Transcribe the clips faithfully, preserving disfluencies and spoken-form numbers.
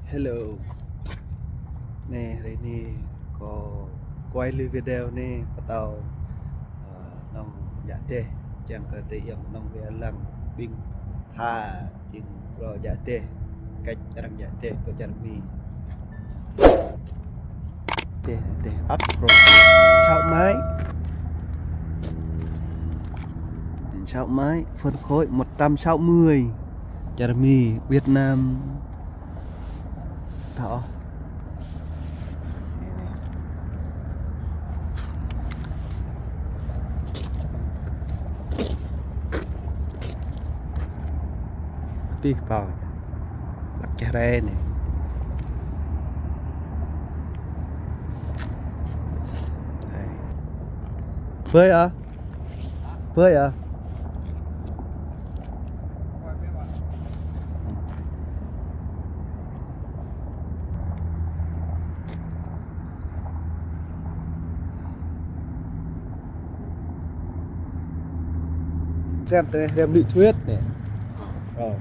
Hello. Anai, hrơi anai kâo quay lư video anai pơtô, ơ, nŏng djă dêh, čang kơ tơ iăng nŏng wai lăng ƀing tha, jing phrâo djă dêh, kăč arăng djă dêh pơ čar Mi. Dêh, dêh ăt phrâo. Sáu mươi. Sáu mươi, phân khối một trăm sáu mươi. Čar Mi, Việt Nam. Thâo. Tih pao. Lăk čeh re anai. Đây. Phơi à? Phơi à? Rem tơ anai, rem lĭ thuyết anai. Ơ.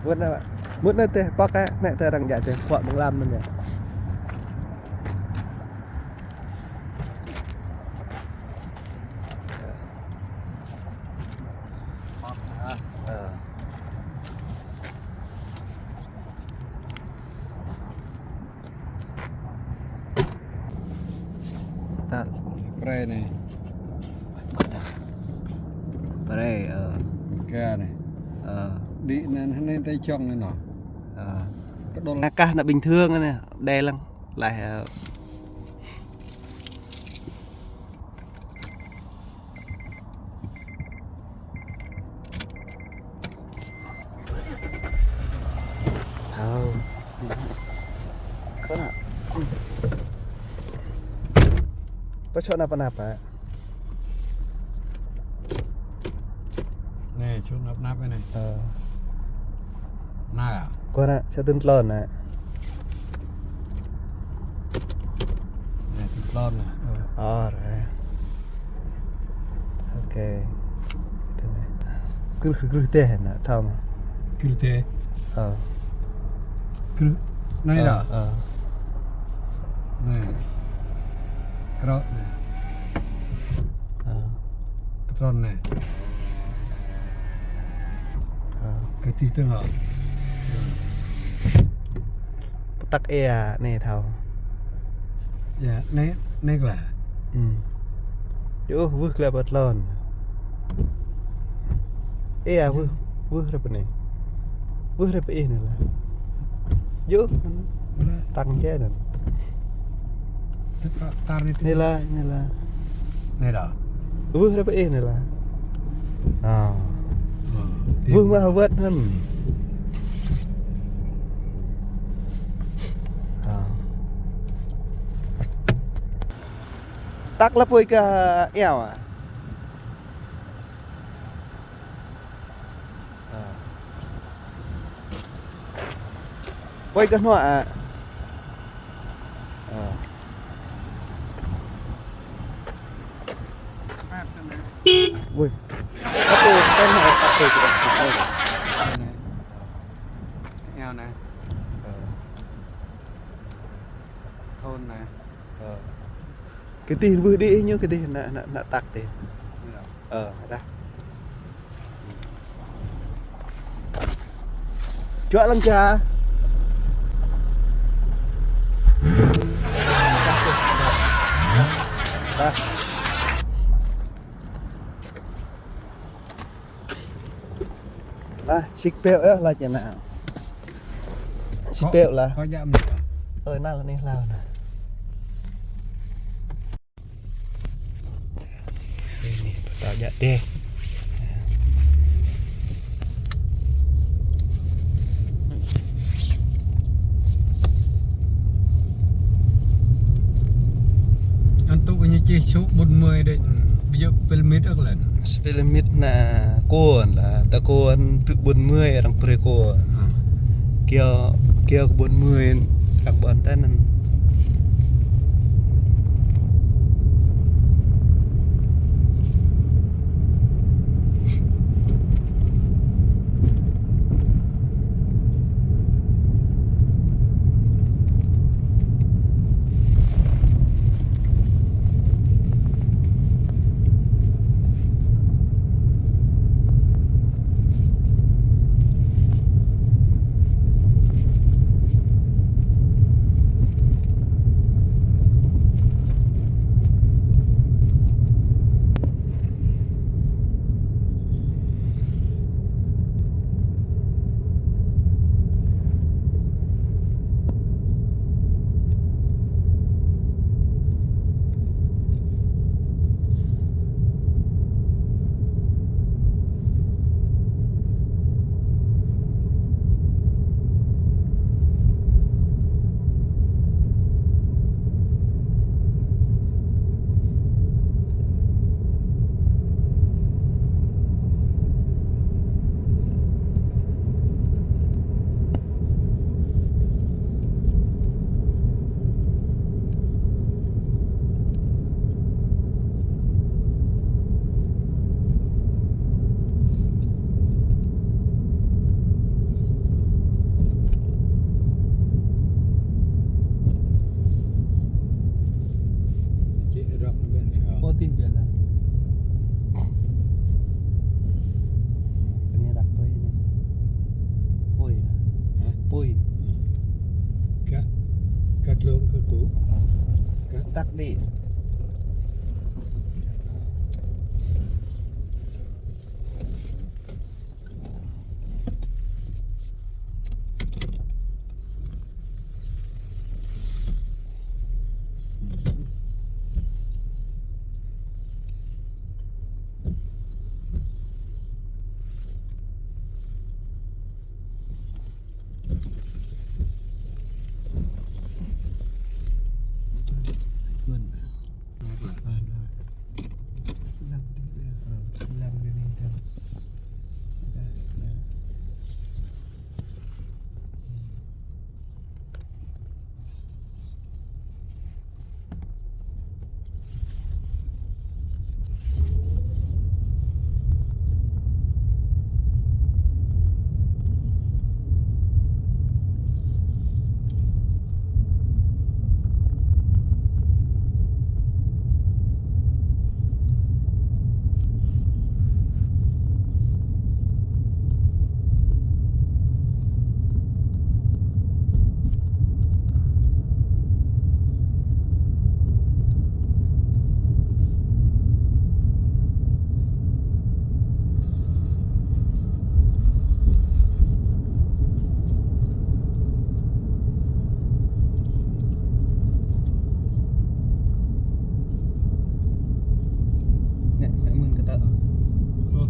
Mŭt anai, mŭt anai tơ̆, pŏk anai, anai tơ̆ arăng djă tơ̆, pŏk mơ̆ng lăm anai. Ơ. Ta. Pre anai. Pre, ơ. Kơ anai. Ơ. Đĭ anai, anai tơ̆ čong anai nŏ. Ơ. Kơ đôl. Anai kah anai bình thường anai, đe lăng. Laih, ơ. Thâo. Kơ anai. Pơ čô anai pơ anai pă? Anai, čô anai pơ anai. Ơ. Anai à? Kơ anai, sa tơ̆n tlôn anai. Anai, tơ̆n tlôn anai. Ơ, ơ, rồi. Ok. Krưh, krưh, krưh dêh anai, thâo mơ̆? Krưh dêh. Ơ. Krưh. Anai ơ, dah. Ơ. Anai. Krưh anai. Ơ. Pơtrôn anai. Ơ. Kơ tih tơ̆ng hŏ. Pơtăk ia anai thâo. Ia, anai, anai glaĭ. Ư. Yơh, wơ̆t glaĭ pơ tlôn. Ia, wơ̆t, wơ̆t rai pơ anai. Wơ̆t rai pơ ih anai lah. Yơh, tăng čê anai. Tar anai. Anai lah, anai lah. Anai dah. Wơ̆t rai pơ ih anai lah. Ơ. Ơ, wơ̆t mă wơ̆t anŭn. Ơ. Tăk lah apui kơ iâu à? Ơ. Apui kơ hnuă à? Ơ. Ui. Apui, apui, apui. Iâu anai. Ơ. Thôn anai. Ơ. Kơ tih wơ̆t đĭ ñu, kơ tih anai, anai, anai tăk tih. Ơ, anai tăk. Čuă lăng ča. Dah. Lah, sik peo yơh lah čê anai. Sik peo lah. Kơ djă mơ̆n. Ơ, anai lah anai lah. Anai, pơtao djă dêh. Anŭn tŭ ñu čih čŭk ƀôn mơi đĕ, ƀiă pil mit ăk lĕn. Pil mit anai kôl lah, ta kôl tŭ ƀôn mơi arăng brơi kôl. Ơ. Kiaŏ, kiaŏ kơ ƀôn mơi arăng ƀôn tơnăn. Ui. Kah, kah tlung kơ ku. Kah. Tăk đĭ. Ngă, ngă mưn kơ tơ. Ơ.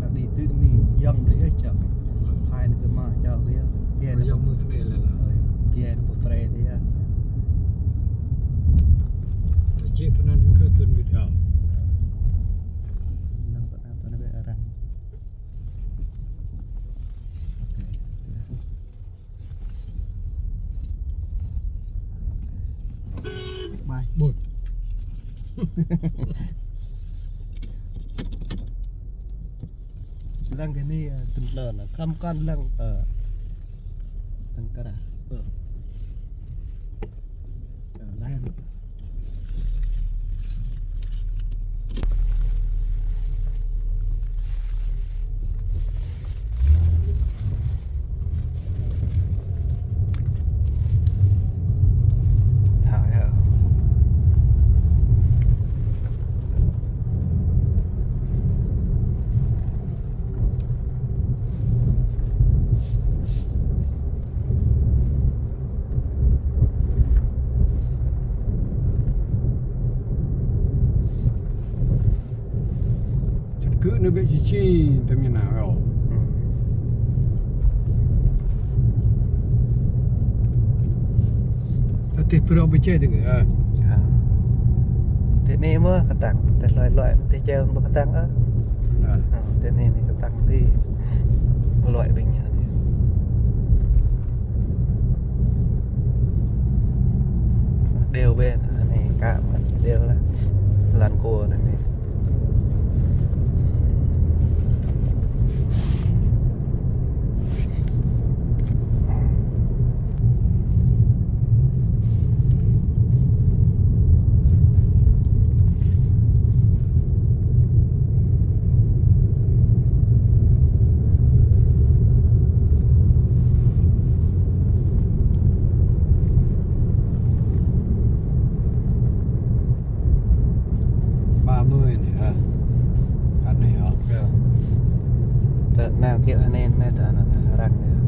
Ră đĭ tơ anai, yŏng đĭ ih čăp. Phai anai tơ mă čăp ih. Pia anai yŏng pơ-, mơ̆ tơ anai lĕ. Ơi, pia anai pơ pre tơ ih. Čih pơnăn kơ tun wĭt hă. Lăng pơnăn pơnăn wĭt arăng. Bai. Bụi. Lăng kơ anai, ơ, tơm tlơ anai. Khăm kăn lăng, ơ, lăng kơ ră. Ơ. Ơ, lăng. Thả hả? Čăt kơ anai bĕ či či tơm ñu nao. Hmm. Tơl tih pơrŏ bơčeh tơl gơ̆, a. Ha. Tơl anai mơ̆ kơtang, tơl loi loi, tơl čeh mơ̆ kơtang, a. Nah. Ha, tơl anai anai kơtang tih. Loi ƀing ñu anai. Đeo bĕ, anai kă mă, đeo lah. Lăn kô anai anai. Nao kiăng hơnăn mĕt anŭn răng yơh.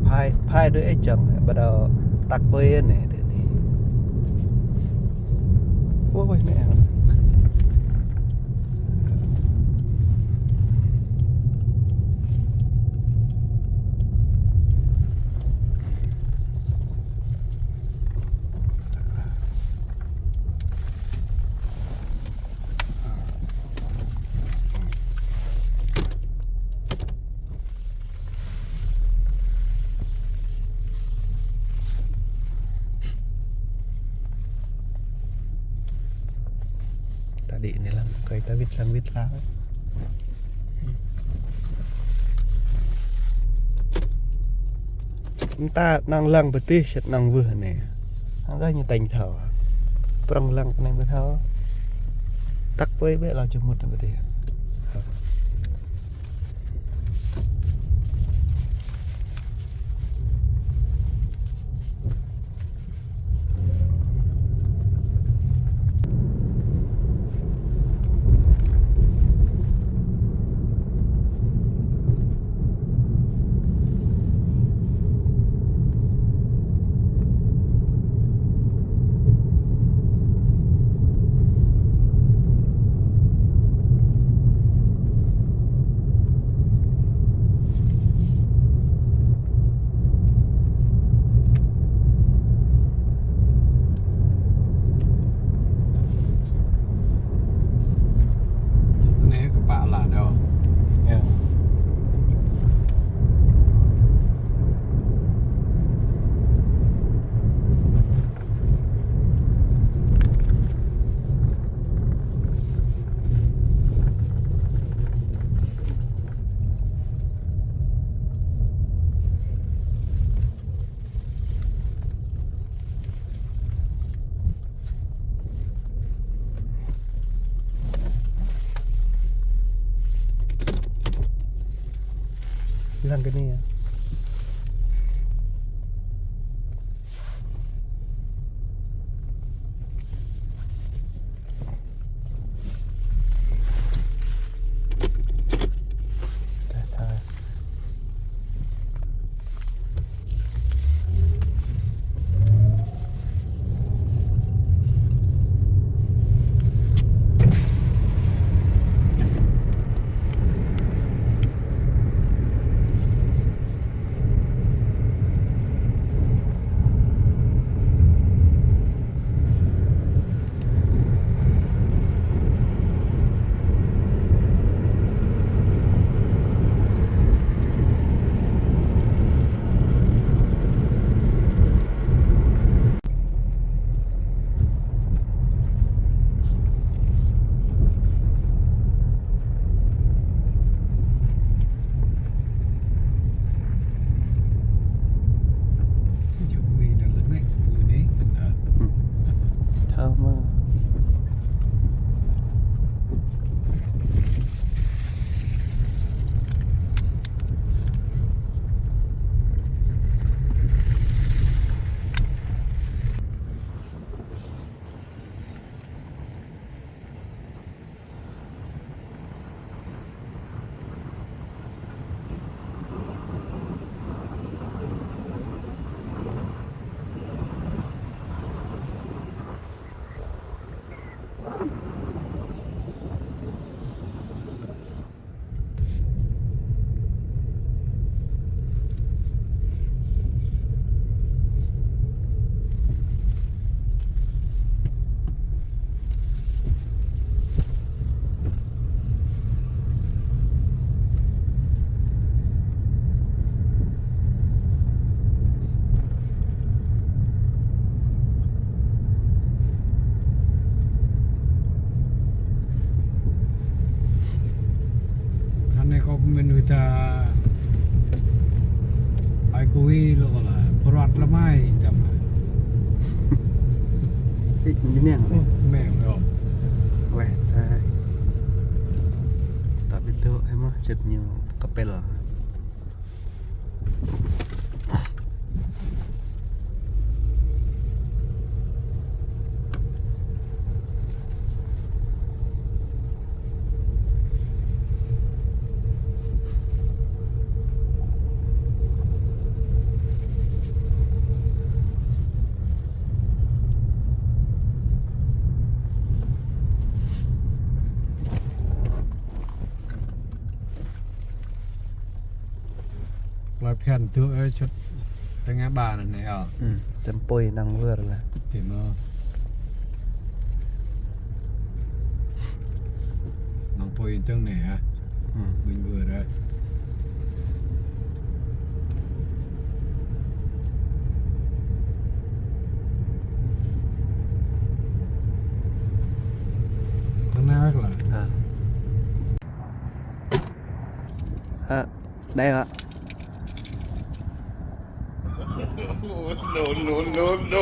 Phai, phai đuaĭ ih čang, bắt đầu tăk pơi anai tơ anai. Ôi, ôi, mẹ. Tơdơi anai lăng, kơi ta wĭt lăng wĭt lăng. Mơta năng lăng pơ adih, sĭt năng wơh anai. Hăng gah ñu tañ thâo. Prŏng lăng kơ anai ƀu thâo. Tăk pơi bĕ lŏ čơmŭt anai pơ adih. Čơt anai kơ pă lăn ôh. Yơh. Lăng kơ anai yơh. Thơm. Hơnai kâo pơmĭn wơ̆t ta ai kơ wĭ lŏ kơ la, pơruăt lơmai, jăm. Ih, ñu neng. Neng, yơh. Weh, ta. Ta ƀu dŏ, hơmâo čơt ñu kơpel. Ăn thua, ơ, sut tơngan ba anai, ơ. Ư, tơm apui năng wơr lah. Tơm, ơ. Năng apui tơng anai, ơ. Ư. Ƀing wơr, ơ. Tơngan wơr lah. Ơ. Ơ. Đây hả? No, no, no, no.